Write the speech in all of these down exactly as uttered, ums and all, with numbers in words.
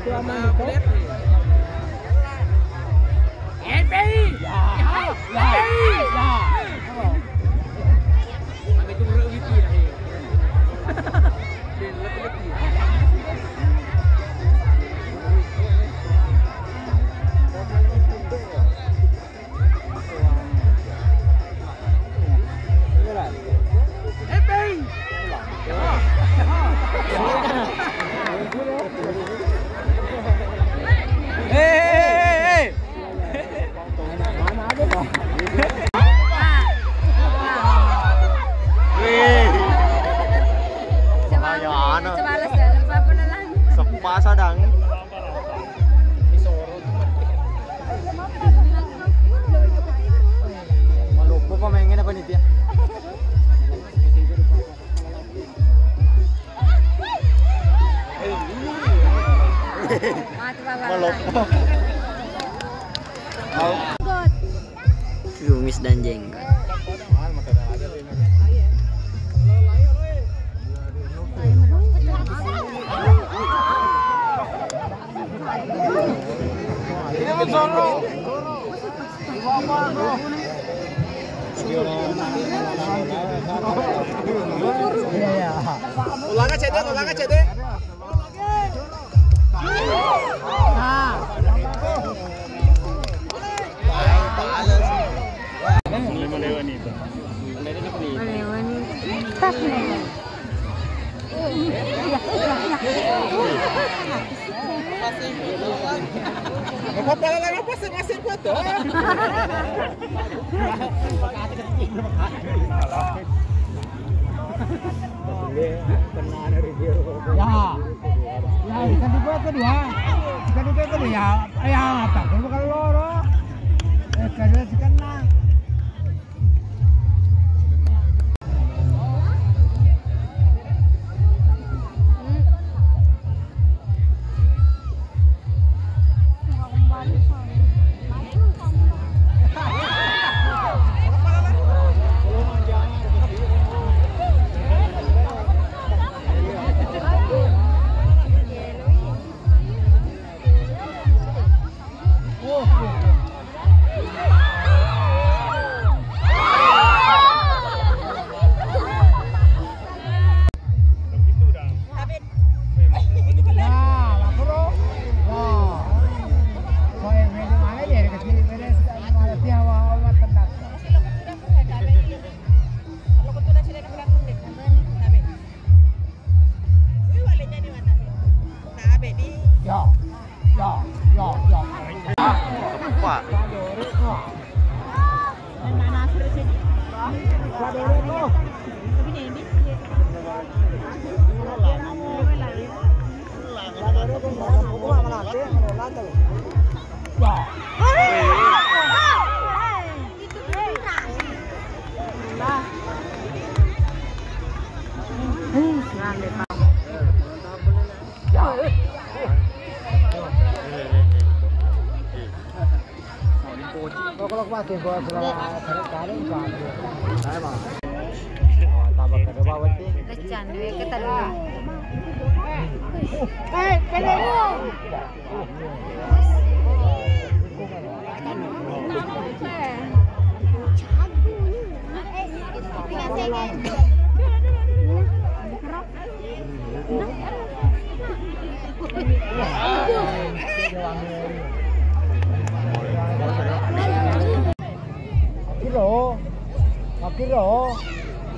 Coba, coba las dalam, apa, Nalang? Sepa sadang. Maloppo pemainnya panitia. Maloppo. Tumis dan jengkol. Ulangan cedek, ulangan cedek. Kepala lagi masing-masing kuat tuh. Ya. Ya, ikan dibuat kedua. Ikan dibuat kedua. Ya, ya, apa? Kalau bukan loro. Eh, kedua si kena. Ya, ya, ya, ya. Pak. Pakiro, pakiro,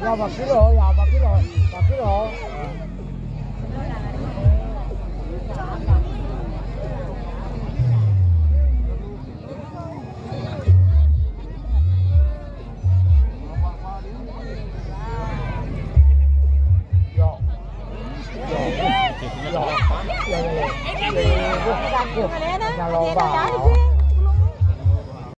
ya pakiro, ya pakiro, pakiro.